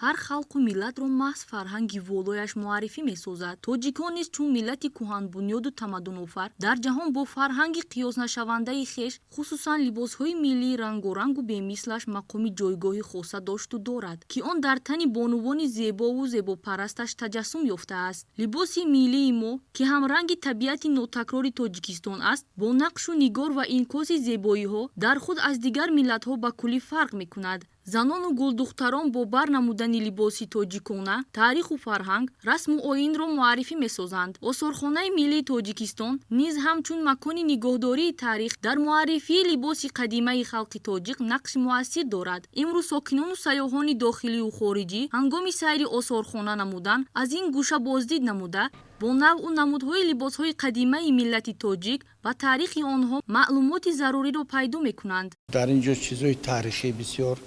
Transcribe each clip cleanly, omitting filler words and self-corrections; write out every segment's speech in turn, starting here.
Ҳар халқу миллатро маҳз фарҳанги волояш муаррифӣ месозад. Тоҷикон низ чун миллати кӯҳанбунёду тамаддунофар дар ҷаҳон бо фарҳанги қиёснашавандаи хеш, хусусан либосҳои миллии рангорангу бемислаш, мақоми ҷойгоҳи хоса дошту дорад, ки он дар тани бонувони зебову зебопарасташ таҷассум ёфтааст. Либоси миллии мо, ки ҳамранги табиати нотакрори Тоҷикистон аст, бо нақшу нигор ва инъикоси зебоиҳо дар худ аз дигар миллатҳо ба куллӣ фарқ мекунад. Занону гулдухтарон бо бар намудани либоси тоҷикона таъриху фарҳанг, расму оинро муаррифӣ месозанд. Осорхонаи миллии Тоҷикистон низ ҳамчун макони нигоҳдории таърих дар муаррифии либоси қадимаи халқи тоҷик нақши муассир дорад. Имрӯз сокинону сайёҳони дохилию хориҷӣ ҳангоми сайри осорхона намудан аз ин гӯша боздид намуда, бо навъу намудҳои либосҳои қадимаи миллати тоҷик ва таърихи онҳо маълумоти заруриро пайдо мекунанд. Дар ин ҷо чизҳои таърихӣ бисёр,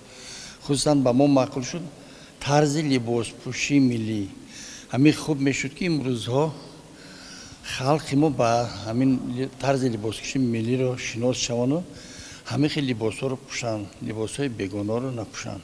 хусусан ба мо маъқул шуд тарзи либоспӯшии миллӣ. Ҳамин хуб мешуд, ки имрӯзҳо халқи мо ба ҳамин тарзи либоспӯшии миллиро шинос шаванду ҳамин хел либосҳоро пӯшанд, либосҳои бегонаро напӯшанд.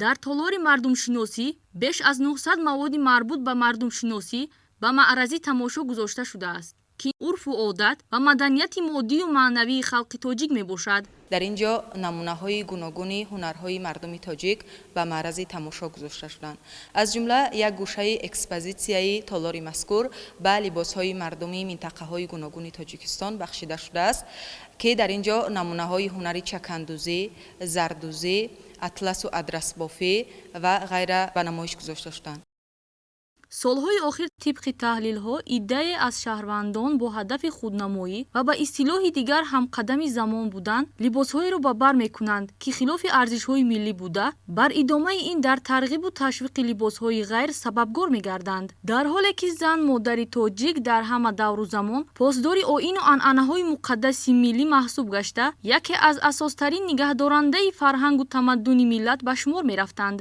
Дар толори мардумшиносӣ беш аз 900 маводи марбут ба мардумшиносӣ ба маърази тамошо гузошта шудааст, ки урфу одат ва маданияти моддию маънавии халқи тоҷик мебошад. Дар ин ҷо намунаҳои гуногуни ҳунарҳои мардуми тоҷик ба маърази тамошо гузошта шуданд. Аз ҷумла як гӯшаи экспозитсияи толори мазкур ба либосҳои мардуми минтақаҳои гуногуни Тоҷикистон бахшида шудааст, ки дар ин ҷо намунаҳои ҳунари чакандӯзӣ, зардӯзӣ, атласу адрасбофӣ ва ғайра ба намоиш гузошта шуданд. Солҳои охир, тибқи таҳлилҳо, иддае аз шаҳрвандон бо ҳадафи худнамоӣ ва ба истилоҳи дигар ҳамқадами замон будан либосҳоеро ба бар мекунанд, ки хилофи арзишҳои миллӣ буда, бар идомаи ин дар тарғибу ташвиқи либосҳои ғайр сабабгор мегарданд. Дар ҳоле ки зан, модари тоҷик дар ҳама давру замон посдори оину анъанаҳои муқаддаси миллӣ маҳсуб гашта, яке аз асостарин нигаҳдорандаи фарҳангу тамаддуни миллат ба шумор мерафтанд.